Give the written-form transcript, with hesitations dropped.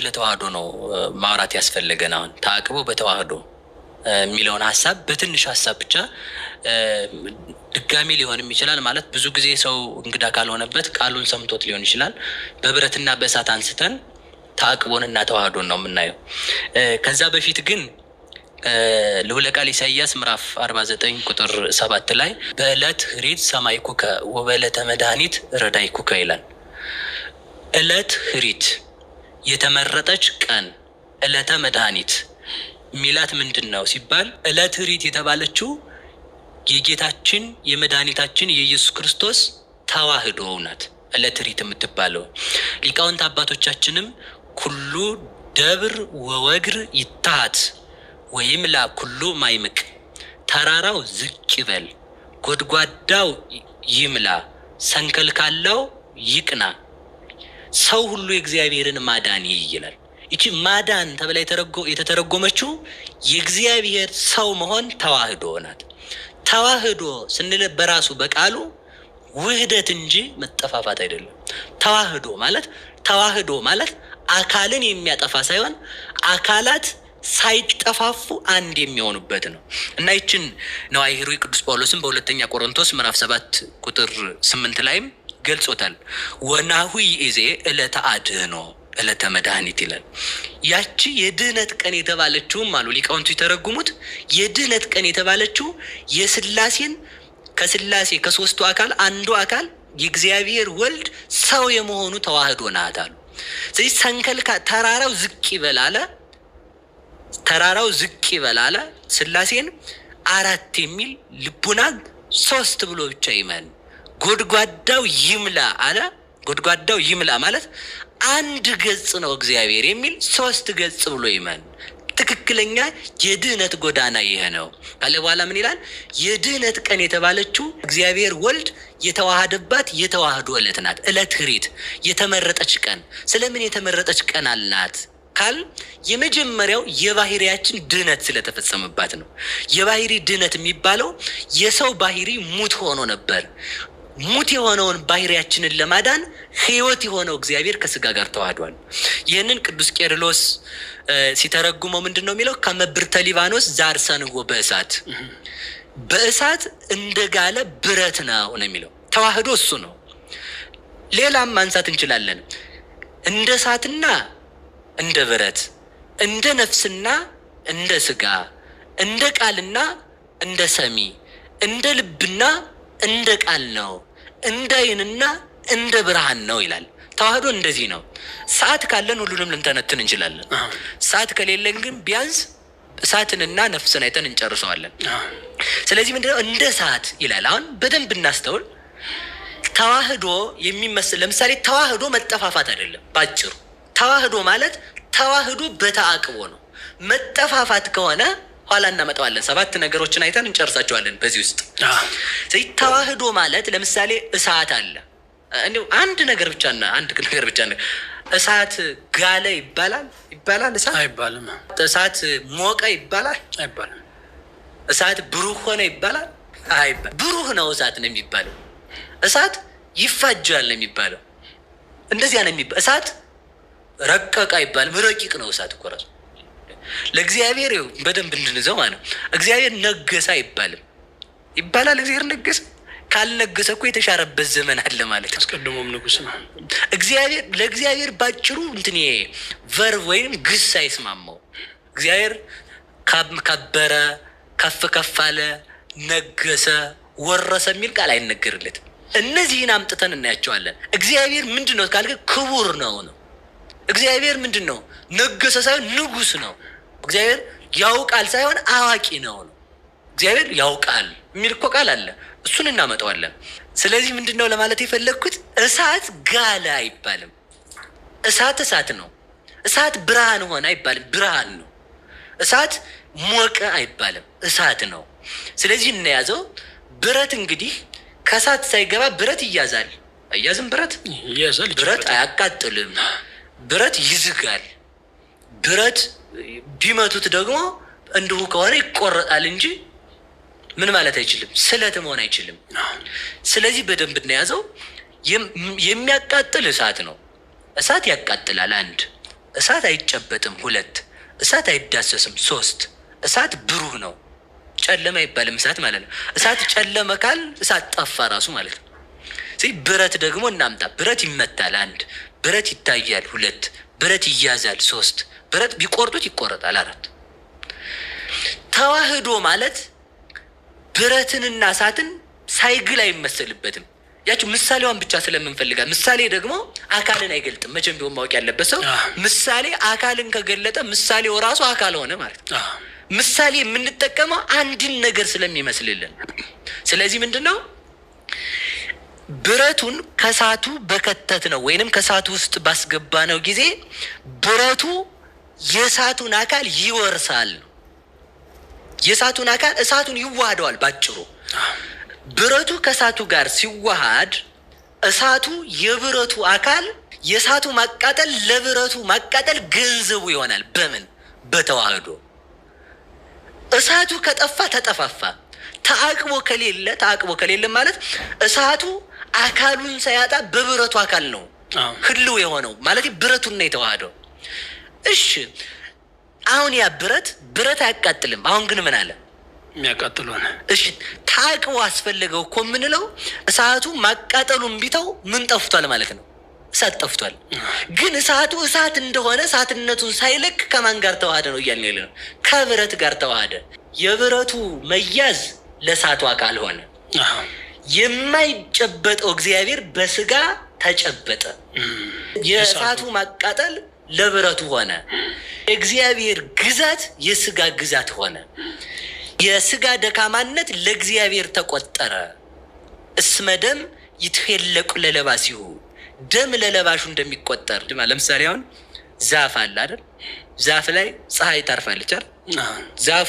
ስለ ተዋህዶ ነው ማውራት ያስፈለገን። አሁን ተአቅቦ በተዋህዶ የሚለውን ሀሳብ በትንሽ ሀሳብ ብቻ ድጋሚ ሊሆንም ይችላል። ማለት ብዙ ጊዜ ሰው እንግዳ ካልሆነበት ቃሉን ሰምቶት ሊሆን ይችላል። በብረትና በእሳት አንስተን ተአቅቦንና ተዋህዶን ነው የምናየው። ከዛ በፊት ግን ልዑለ ቃል ኢሳይያስ ምዕራፍ 49 ቁጥር 7 ላይ በዕለት ኅሪት ሰማይኩከ ወበዕለተ መድኃኒት ረዳይኩከ ይላል። ዕለት ኅሪት የተመረጠች ቀን፣ ዕለተ መድኃኒት ሚላት ምንድን ነው ሲባል ዕለት ኅሪት የተባለችው የጌታችን የመድኃኒታችን የኢየሱስ ክርስቶስ ተዋህዶ ናት። ዕለት ኅሪት የምትባለው ሊቃውንት አባቶቻችንም ኩሉ ደብር ወወግር ይታሃት ወይምላ ኩሉ ማይምቅ፣ ተራራው ዝቅ ይበል፣ ጎድጓዳው ይምላ፣ ሰንከልካላው ይቅና፣ ሰው ሁሉ የእግዚአብሔርን ማዳን ይላል። ይቺ ማዳን ተብላ የተተረጎመችው የእግዚአብሔር ሰው መሆን ተዋህዶ ናት። ተዋህዶ ስንል በራሱ በቃሉ ውህደት እንጂ መጠፋፋት አይደለም። ተዋህዶ ማለት ተዋህዶ ማለት አካልን የሚያጠፋ ሳይሆን አካላት ሳይጠፋፉ አንድ የሚሆኑበት ነው። እና ይችን ነዋይ ኅሩይ ቅዱስ ጳውሎስም በሁለተኛ ቆሮንቶስ ምዕራፍ 7 ቁጥር 8 ላይም ገልጾታል። ወናሁ ይእዜ ዕለተ አድኅኖ ዕለተ መድኃኒት ይላል። ያቺ የድህነት ቀን የተባለችውም አሉ ሊቃውንቱ የተረጉሙት የድህነት ቀን የተባለችው የስላሴን ከስላሴ ከሶስቱ አካል አንዱ አካል የእግዚአብሔር ወልድ ሰው የመሆኑ ተዋህዶ ናት አሉ። ስለዚህ ሰንከልካ ተራራው ዝቅ ይበል አለ። ተራራው ዝቅ ይበል አለ። ስላሴን አራት የሚል ልቡና ሶስት ብሎ ብቻ ይመን፣ ጎድጓዳው ይምላ አለ። ጎድጓዳው ይምላ ማለት አንድ ገጽ ነው እግዚአብሔር የሚል ሶስት ገጽ ብሎ ይመን። ትክክለኛ የድህነት ጎዳና ይሄ ነው ካለ በኋላ ምን ይላል? የድህነት ቀን የተባለችው እግዚአብሔር ወልድ የተዋሃደባት የተዋህዶ ዕለት ናት። ዕለት ኅሪት የተመረጠች ቀን። ስለምን የተመረጠች ቀን አልናት ካል የመጀመሪያው የባህሪያችን ድህነት ስለተፈጸመባት ነው። የባህሪ ድህነት የሚባለው የሰው ባህሪ ሙት ሆኖ ነበር። ሙት የሆነውን ባህሪያችንን ለማዳን ሕይወት የሆነው እግዚአብሔር ከስጋ ጋር ተዋህዷል። ይህንን ቅዱስ ቄርሎስ ሲተረጉመው ምንድን ነው የሚለው? ከመብርተ ሊባኖስ ዛርሰንጎ በእሳት፣ በእሳት እንደጋለ ብረት ነው ነው የሚለው። ተዋህዶ እሱ ነው። ሌላም ማንሳት እንችላለን። እንደ እሳትና እንደ ብረት፣ እንደ ነፍስና እንደ ስጋ፣ እንደ ቃልና እንደ ሰሚ፣ እንደ ልብና እንደ ቃል ነው፣ እንደ ዓይንና እንደ ብርሃን ነው ይላል። ተዋህዶ እንደዚህ ነው። ሰዓት ካለን ሁሉንም ልንተነትን እንችላለን። ሰዓት ከሌለን ግን ቢያንስ እሳትንና ነፍስን አይተን እንጨርሰዋለን። ስለዚህ ምንድነው እንደ እሳት ይላል። አሁን በደንብ እናስተውል። ተዋህዶ የሚመስል ለምሳሌ ተዋህዶ መጠፋፋት አይደለም። ባጭሩ ተዋህዶ ማለት ተዋህዶ በተአቅቦ ነው። መጠፋፋት ከሆነ ኋላ እናመጣዋለን። 7 ነገሮችን አይተን እንጨርሳቸዋለን በዚህ ውስጥ። ስለዚህ ተዋህዶ ማለት ለምሳሌ እሳት አለ። እንደው አንድ ነገር ብቻ እና አንድ ነገር ብቻ ነው። እሳት ጋለ ይባላል ይባላል እሳት አይባልም። እሳት ሞቀ ይባላል አይባልም። እሳት ብሩህ ሆነ ይባላል አይባልም። ብሩህ ነው እሳት ነው የሚባለው። እሳት ይፋጃል ነው የሚባለው። እንደዚያ ነው የሚባለው። እሳት ረቀቀ አይባልም። ረቂቅ ነው እሳት እኮ ራሱ። ለእግዚአብሔር ይኸው በደንብ እንድንዘው ማለት ነው። እግዚአብሔር ነገሰ አይባልም። ይባላል እግዚአብሔር ነገሰ? ካልነገሰ እኮ የተሻረበት ዘመን አለ ማለት ነው። አስቀድሞም ንጉስ ነው። እግዚአብሔር ለእግዚአብሔር ባጭሩ እንትን ቨርብ ወይም ግስ አይስማማው። እግዚአብሔር ከበረ፣ ከፍ ከፍ አለ፣ ነገሰ፣ ወረሰ የሚል ቃል አይነገርለትም። እነዚህን አምጥተን እናያቸዋለን። እግዚአብሔር ምንድነው ካልክ ክቡር ነው ነው። እግዚአብሔር ምንድነው? ነገሰ ሳይሆን ንጉስ ነው። እግዚአብሔር ያውቃል ሳይሆን አዋቂ ነው ነው። እግዚአብሔር ያውቃል የሚል እኮ ቃል አለ። እሱን እናመጣዋለን። ስለዚህ ምንድነው ለማለት የፈለግኩት እሳት ጋለ አይባልም። እሳት እሳት ነው። እሳት ብርሃን ሆነ አይባልም። ብርሃን ነው። እሳት ሞቀ አይባልም። እሳት ነው። ስለዚህ እንያዘው። ብረት እንግዲህ ከእሳት ሳይገባ ብረት ይያዛል። አያዝም? ብረት ይያዛል። ብረት አያቃጥልም። ብረት ይዝጋል። ብረት ቢመቱት ደግሞ እንዲሁ ከሆነ ይቆረጣል እንጂ ምን ማለት አይችልም፣ ስለት መሆን አይችልም። ስለዚህ በደንብ እንያዘው። የሚያቃጥል እሳት ነው። እሳት ያቃጥላል። አንድ እሳት አይጨበጥም፣ ሁለት። እሳት አይዳሰስም፣ ሶስት። እሳት ብሩህ ነው። ጨለማ አይባልም እሳት ማለት ነው። እሳት ጨለመ ካል እሳት ጠፋ ራሱ ማለት ነው። ስለዚህ ብረት ደግሞ እናምጣ። ብረት ይመታል፣ አንድ። ብረት ይታያል፣ ሁለት። ብረት ይያዛል፣ ሶስት። ብረት ቢቆርጡት ይቆረጣል፣ አራት። ተዋህዶ ማለት ብረትንና እሳትን ሳይግል አይመሰልበትም። ያቺ ምሳሌዋን ብቻ ስለምንፈልጋት፣ ምሳሌ ደግሞ አካልን አይገልጥም። መቼም ቢሆን ማወቅ ያለበት ሰው ምሳሌ አካልን ከገለጠ ምሳሌው ራሱ አካል ሆነ ማለት ነው። ምሳሌ የምንጠቀመው አንድን ነገር ስለሚመስልልን። ስለዚህ ምንድን ነው፣ ብረቱን ከእሳቱ በከተት ነው ወይንም ከእሳቱ ውስጥ ባስገባ ነው ጊዜ ብረቱ የእሳቱን አካል ይወርሳል። የእሳቱን አካል እሳቱን ይዋሃደዋል። ባጭሩ ብረቱ ከእሳቱ ጋር ሲዋሃድ እሳቱ የብረቱ አካል፣ የእሳቱ ማቃጠል ለብረቱ ማቃጠል ገንዘቡ ይሆናል። በምን? በተዋህዶ። እሳቱ ከጠፋ ተጠፋፋ። ተአቅቦ ከሌለ፣ ተአቅቦ ከሌለ ማለት እሳቱ አካሉን ሳያጣ በብረቱ አካል ነው ህልው የሆነው፣ ማለት ብረቱን ነው የተዋህደው። እሺ፣ አሁን ያ ብረት ብረት አያቃጥልም። አሁን ግን ምን አለ? የሚያቃጥል ሆነ። እሺ፣ ታቅቦ አስፈለገው እኮ የምንለው እሳቱ ማቃጠሉን ቢተው ምን ጠፍቷል ማለት ነው? እሳት ጠፍቷል። ግን እሳቱ እሳት እንደሆነ እሳትነቱን ሳይለቅ ከማን ጋር ተዋህደ ነው እያልን ያለ ነው? ከብረት ጋር ተዋህደ። የብረቱ መያዝ ለእሳቱ አካል ሆነ። የማይጨበጠው እግዚአብሔር በስጋ ተጨበጠ። የእሳቱ ማቃጠል ለብረቱ ሆነ። የእግዚአብሔር ግዛት የስጋ ግዛት ሆነ። የስጋ ደካማነት ለእግዚአብሔር ተቆጠረ። እስመ ደም ይትሄለቁ ለለባሲሁ፣ ደም ለለባሹ እንደሚቆጠር። ለምሳሌ አሁን ዛፍ አለ አይደል? ዛፍ ላይ ፀሐይ ታርፋለች አይደል? ዛፉ